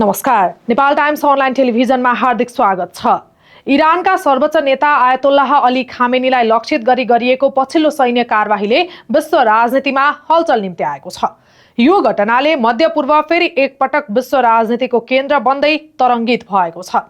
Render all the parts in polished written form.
नमस्कार, Nepal times online टेलिभिजनमा हार्दिक स्वागत छ। इरानका सर्वोच्च नेता आयतोल्लाह अली खामेनीलाई लक्षित गरी गरिएको पछिल्लो सैन्य कारबाहीले विश्व राजनीतिमा हलचल निम्ति आएको छ। यो घटनाले मध्यपूर्व फेरि एकपटक विश्व राजनीतिको केन्द्र बन्दै तरङ्गित भएको छ।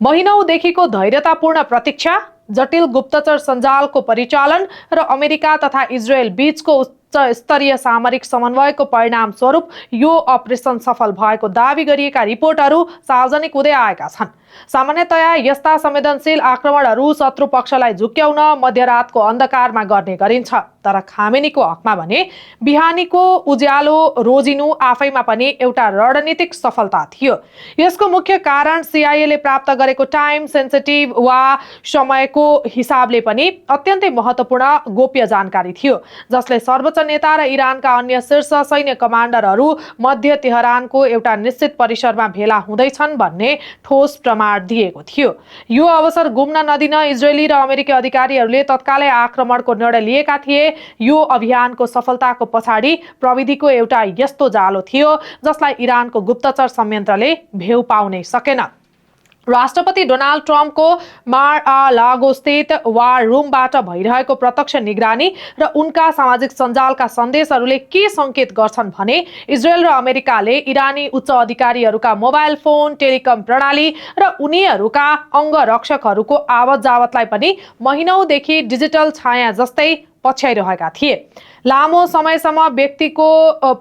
महिनौदेखिको धैर्यतापूर्ण प्रतीक्षा, जटिल गुप्तचर सञ्जालको परिचालन र अमेरिका तथा इजरायल बीचको उच्च स्तरीय सामरिक समन्वयको परिणाम स्वरूप यो अपरेसन सफल भएको दावी गरिएका रिपोर्टहरू सार्वजनिक हुँदै आएका छन्। सामान्यतया यस्ता संवेदनशील आक्रमणहरू शत्रु पक्षलाई झुक्क्याउन मध्यरातको अन्धकारमा गर्ने गरिन्छ, तर खामेनीको हकमा भने बिहानीको उज्यालो रोजिनु आफैमा पनि एउटा रणनीतिक सफलता थियो। यसको मुख्य कारण सिआइएले प्राप्त गरेको टाइम सेन्सिटिभ वा समयको हिसाबले पनि अत्यन्तै महत्त्वपूर्ण गोप्य जानकारी थियो, जसले सर्वोच्च नेता र इरानका अन्य शीर्ष सैन्य कमान्डरहरू मध्य तेहरानको एउटा निश्चित परिसरमा भेला हुँदैछन् भन्ने ठोस प्रमाण दिएको थियो। यो अवसर गुम्न नदिन इजरायली र अमेरिकी अधिकारीहरूले तत्कालै आक्रमणको निर्णय लिएका थिए। यो अभियानको सफलताको पछाडि प्रविधिको एउटा यस्तो जालो थियो जसलाई इरानको गुप्तचर संयन्त्रले भेउ पाउनै सकेन। राष्ट्रपति डोनाल्ड ट्रम्पको मार-आ-लागो स्थित वार रुमबाट भइरहेको प्रत्यक्ष निगरानी र उनका सामाजिक सञ्जालका सन्देशहरूले के सङ्केत गर्छन् भने इजरायल र अमेरिकाले इरानी उच्च अधिकारीहरूका मोबाइल फोन, टेलिकम प्रणाली र उनीहरूका अङ्गरक्षकहरूको आवत जावतलाई पनि महिनौदेखि डिजिटल छाया जस्तै पछ्याइरहेका थिए। लामो समयसम्म व्यक्तिको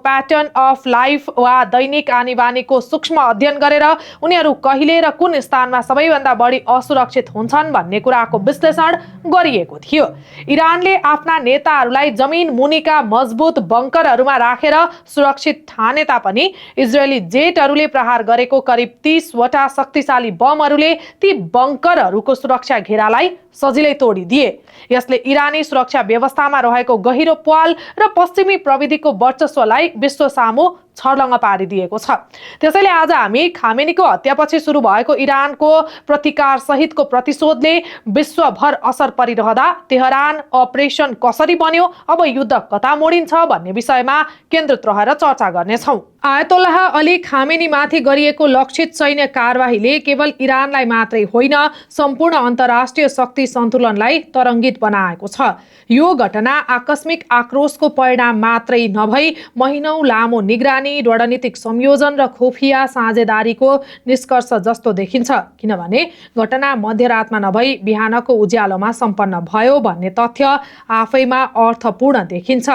प्याटर्न अफ लाइफ वा दैनिक आनीबानीको सूक्ष्म अध्ययन गरेर उनीहरू कहिले र कुन स्थानमा सबैभन्दा बढी असुरक्षित हुन्छन् भन्ने कुराको विश्लेषण गरिएको थियो। इरानले आफ्ना नेताहरूलाई जमिन मुनिका मजबुत बङ्करहरूमा राखेर सुरक्षित ठाने तापनि इजरायली जेटहरूले प्रहार गरेको करिब 30 वटा शक्तिशाली बमहरूले ती बङ्करहरूको सुरक्षा घेरालाई सजिलै तोडिदिए। यसले इरानी सुरक्षा व्यवस्थामा रहेको गहिरो प्वाल र पश्चिमी प्रविधिको वर्चस्वलाई विश्व सामु छर्लङ्ग पारिदिएको छ। त्यसैले आज हामी खामेनीको हत्यापछि सुरु भएको इरानको प्रतिकार सहितको प्रतिशोधले विश्वभर असर परिरहँदा तेहरान अपरेसन कसरी बन्यो, अब युद्ध कता मोडिन्छ भन्ने विषयमा केन्द्रित रहेर चर्चा गर्नेछौँ। आयतोल्लाह अली खामेनीमाथि गरिएको लक्षित सैन्य कारबाहीले केवल इरानलाई मात्रै होइन, सम्पूर्ण अन्तर्राष्ट्रिय शक्ति सन्तुलनलाई तरङ्गित बनाएको छ। यो घटना आकस्मिक आक्रोशको परिणाम मात्रै नभई महिनौं लामो निगरानी, रणनीतिक संयोजन र खुफिया साझेदारीको निष्कर्ष जस्तो देखिन्छ, किनभने घटना मध्यरातमा नभई बिहानको उज्यालोमा सम्पन्न भयो भन्ने तथ्य आफैमा अर्थपूर्ण देखिन्छ।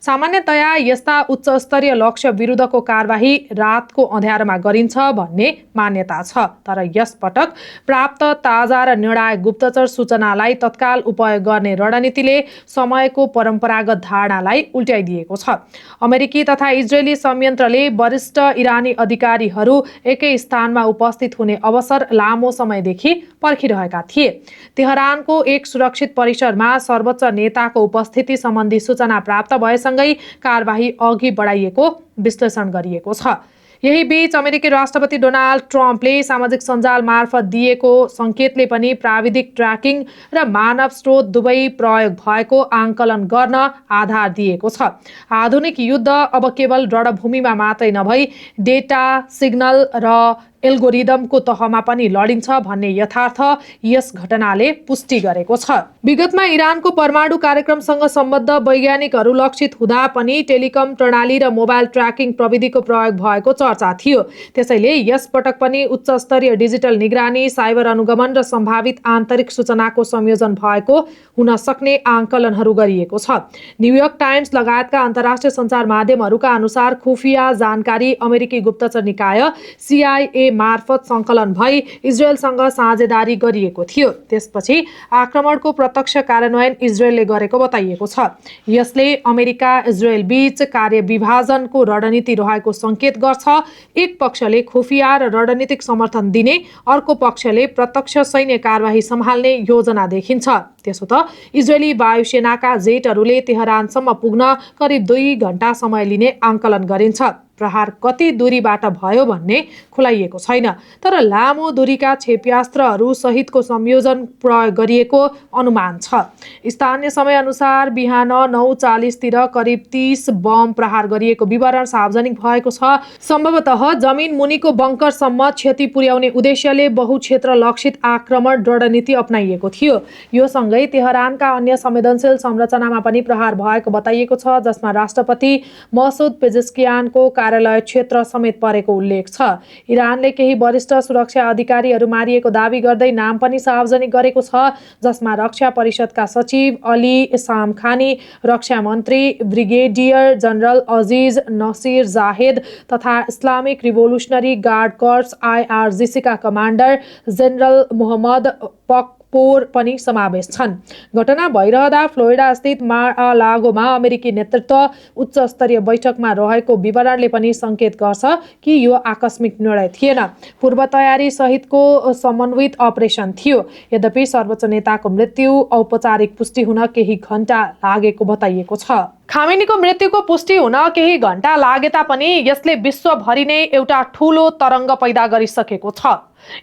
सामान्यतया यस्ता उच्च स्तरीय लक्ष्य विरुद्धको कारबाही रातको अँध्यारोमा गरिन्छ भन्ने मान्यता छ, तर यसपटक प्राप्त ताजा र निर्णायक गुप्तचर सूचनालाई तत्काल उपयोग गर्ने रणनीतिले समयको परम्परागत धारणालाई उल्ट्याइदिएको छ। अमेरिकी तथा इजरायली संयन्त्रले वरिष्ठ इरानी अधिकारीहरू एकै स्थानमा उपस्थित हुने अवसर लामो समयदेखि पर्खिरहेका थिए। तेहरानको एक सुरक्षित परिसरमा सर्वोच्च नेताको उपस्थिति सम्बन्धी सूचना प्राप्त भएसँगै कारबाही अघि बढाइएको विश्लेषण गरिएको छ। यही बीच अमेरिकी राष्ट्रपति डोनाल्ड ट्रम्पले सामाजिक सञ्जाल मार्फत दिएको सङ्केतले पनि प्राविधिक ट्र्याकिङ र मानव स्रोत दुवै प्रयोग भएको आङ्कलन गर्न आधार दिएको छ। आधुनिक युद्ध अब केवल रणभूमिमा मात्रै नभई डेटा, सिग्नल र एल्गोरिदमको तहमा पनि लडिन्छ भन्ने यथार्थ यस घटनाले पुष्टि गरेको छ। विगतमा इरानको परमाणु कार्यक्रमसँग सम्बद्ध वैज्ञानिकहरू लक्षित हुँदा पनि टेलिकम प्रणाली र मोबाइल ट्र्याकिङ प्रविधिको प्रयोग भएको चर्चा थियो। त्यसैले यसपटक पनि उच्च स्तरीय डिजिटल निगरानी, साइबर अनुगमन र सम्भावित आन्तरिक सूचनाको संयोजन भएको हुन सक्ने आङ्कलनहरू गरिएको छ। न्युयोर्क टाइम्स लगायतका अन्तर्राष्ट्रिय सञ्चार माध्यमहरूका अनुसार खुफिया जानकारी अमेरिकी गुप्तचर निकाय सिआइए मार्फत सङ्कलन भई इजरायलसँग साझेदारी गरिएको थियो। त्यसपछि आक्रमणको प्रत्यक्ष कार्यान्वयन इजरायलले गरेको बताइएको छ। यसले अमेरिका इजरायल बीच कार्यविभाजनको रणनीति रहेको सङ्केत गर्छ। एक पक्षले खुफिया र रणनीतिक समर्थन दिने, अर्को पक्षले प्रत्यक्ष सैन्य कारबाही सम्हाल्ने योजना देखिन्छ। त्यसो त इजरायली वायुसेनाका जेटहरूले तेहरानसम्म पुग्न करिब 2 घण्टा समय लिने आङ्कलन गरिन्छ। प्रहार कति दूरीबाट भयो भन्ने खुलाइएको छैन, तर लामो दूरीका क्षेप्यास्त्रहरू सहितको संयोजन प्रयोग गरिएको अनुमान छ। स्थानीय समयअनुसार बिहान 9:40 तिर करिब 30 बम प्रहार गरिएको विवरण सार्वजनिक भएको छ। सम्भवतः जमिन मुनिको बङ्करसम्म क्षति पुर्याउने उद्देश्यले बहुक्षेत्र लक्षित आक्रमण रणनीति अपनाइएको थियो। यो सँगै तेहरानका अन्य संवेदनशील संरचनामा पनि प्रहार भएको बताइएको छ, जसमा राष्ट्रपति मसुद पेजेस्कियानको कार्यालय क्षेत्र समेत परेको उल्लेख छ। इरानले केही वरिष्ठ सुरक्षा अधिकारीहरू मारिएको दावी गर्दै नाम पनि सार्वजनिक गरेको छ, जसमा रक्षा परिषदका सचिव अली सामखानी, रक्षा मन्त्री ब्रिगेडियर जनरल अजिज नसिर जाहेद तथा इस्लामिक रिभोल्युसनरी गार्ड कर्प्स IRGC का कमान्डर जेनरल मोहम्मद पकपोर पनि समावेश छन्। घटना भइरहँदा फ्लोरिडा स्थित मार-आ-लागोमा अमेरिकी नेतृत्व उच्च स्तरीय बैठकमा रहेको विवरणले पनि सङ्केत गर्छ कि यो आकस्मिक निर्णय थिएन, पूर्व तयारी सहितको समन्वित अपरेसन थियो। यद्यपि सर्वोच्च नेताको मृत्यु औपचारिक पुष्टि हुन केही घण्टा लागेको बताइएको छ। खामेनीको मृत्युको पुष्टि हुन केही घण्टा लागे तापनि यसले विश्वभरि नै एउटा ठूलो तरङ्ग पैदा गरिसकेको छ।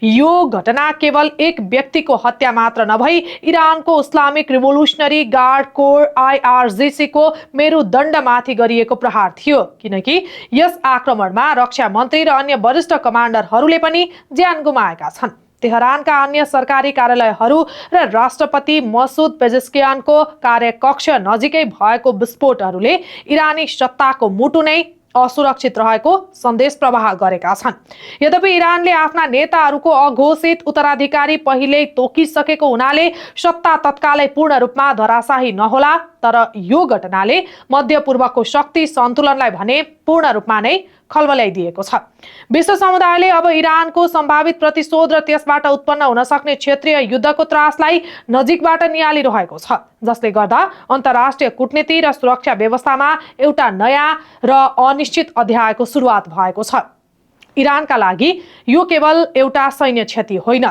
यो घटना केवल एक व्यक्तिको हत्या मात्र नभई इरानको Islamic revolutionary guard corps IRGC को मेरुदण्डमाथि गरिएको प्रहार थियो, किनकि यस आक्रमणमा रक्षा मन्त्री र अन्य वरिष्ठ कमान्डरहरूले पनि ज्यान गुमाएका छन्। तेहरानका अन्य सरकारी कार्यालयहरू र राष्ट्रपति मसुद पेजेस्कियानको कार्यकक्ष नजिकै भएको विस्फोटहरूले इरानी सत्ताको मुटु नै असुरक्षित रहेको सन्देश प्रवाह गरेका छन्। यद्यपि इरानले आफ्ना नेताहरूको अघोषित उत्तराधिकारी पहिल्यै तोकिसकेको हुनाले सत्ता तत्कालै पूर्ण रूपमा धराशाही नहोला, तर यो घटनाले मध्यपूर्वको शक्ति सन्तुलनलाई भने पूर्ण रूपमा नै खलबल्याइदिएको छ। विश्व समुदायले अब इरानको सम्भावित प्रतिशोध र त्यसबाट उत्पन्न हुन सक्ने क्षेत्रीय युद्धको त्रासलाई नजिकबाट नियालिरहेको छ, जसले गर्दा अन्तर्राष्ट्रिय कूटनीति र सुरक्षा व्यवस्थामा एउटा नयाँ र अनिश्चित अध्यायको सुरुवात भएको छ। इरानका लागि यो केवल एउटा सैन्य क्षति होइन,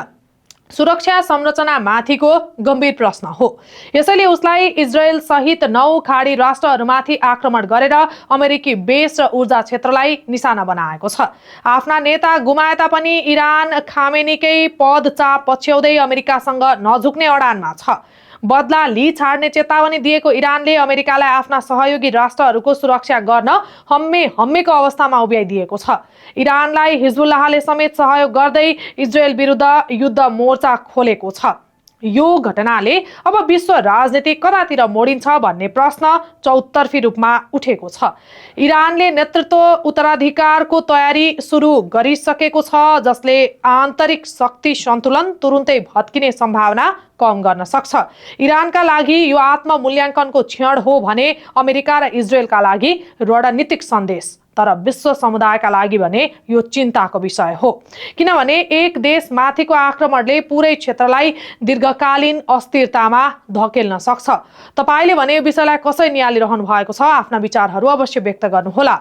सुरक्षा संरचना माथिको गम्भीर प्रश्न हो। यसैले उसलाई इजरायल सहित 9 खाडी राष्ट्रहरूमाथि आक्रमण गरेर अमेरिकी बेस र ऊर्जा क्षेत्रलाई निशाना बनाएको छ। आफ्ना नेता गुमाए तापनि इरान खामेनीकै पदचाप पछ्याउँदै अमेरिकासँग नझुक्ने अडानमा छ। बदला ली छाड्ने चेतावनी दिएको इरानले अमेरिकालाई आफ्ना सहयोगी राष्ट्रहरूको सुरक्षा गर्न हम्मेको अवस्थामा उभ्याइदिएको छ। इरानलाई हिजबुल्लाहले समेत सहयोग गर्दै इजरायल विरुद्ध युद्ध मोर्चा खोलेको छ। यो घटनाले अब विश्व राजनीति कतातिर मोडिन्छ भन्ने प्रश्न चौतर्फी रूपमा उठेको छ। इरानले नेतृत्व उत्तराधिकारको तयारी सुरु गरिसकेको छ, जसले आन्तरिक शक्ति सन्तुलन तुरुन्तै भत्किने सम्भावना कम गर्न सक्छ। इरानका लागि यो आत्ममूल्याङ्कनको क्षण हो भने अमेरिका र इजरायलका लागि रणनीतिक सन्देश, तर विश्व समुदायका लागि भने यो चिन्ताको विषय हो, किनभने एक देश माथिको आक्रमणले पुरै क्षेत्रलाई दीर्घकालीन अस्थिरतामा धकेल्न सक्छ। तपाईले भने विषयलाई कसरी नियालिरहनु भएको छ? आफ्ना विचारहरू अवश्य व्यक्त गर्नुहोला।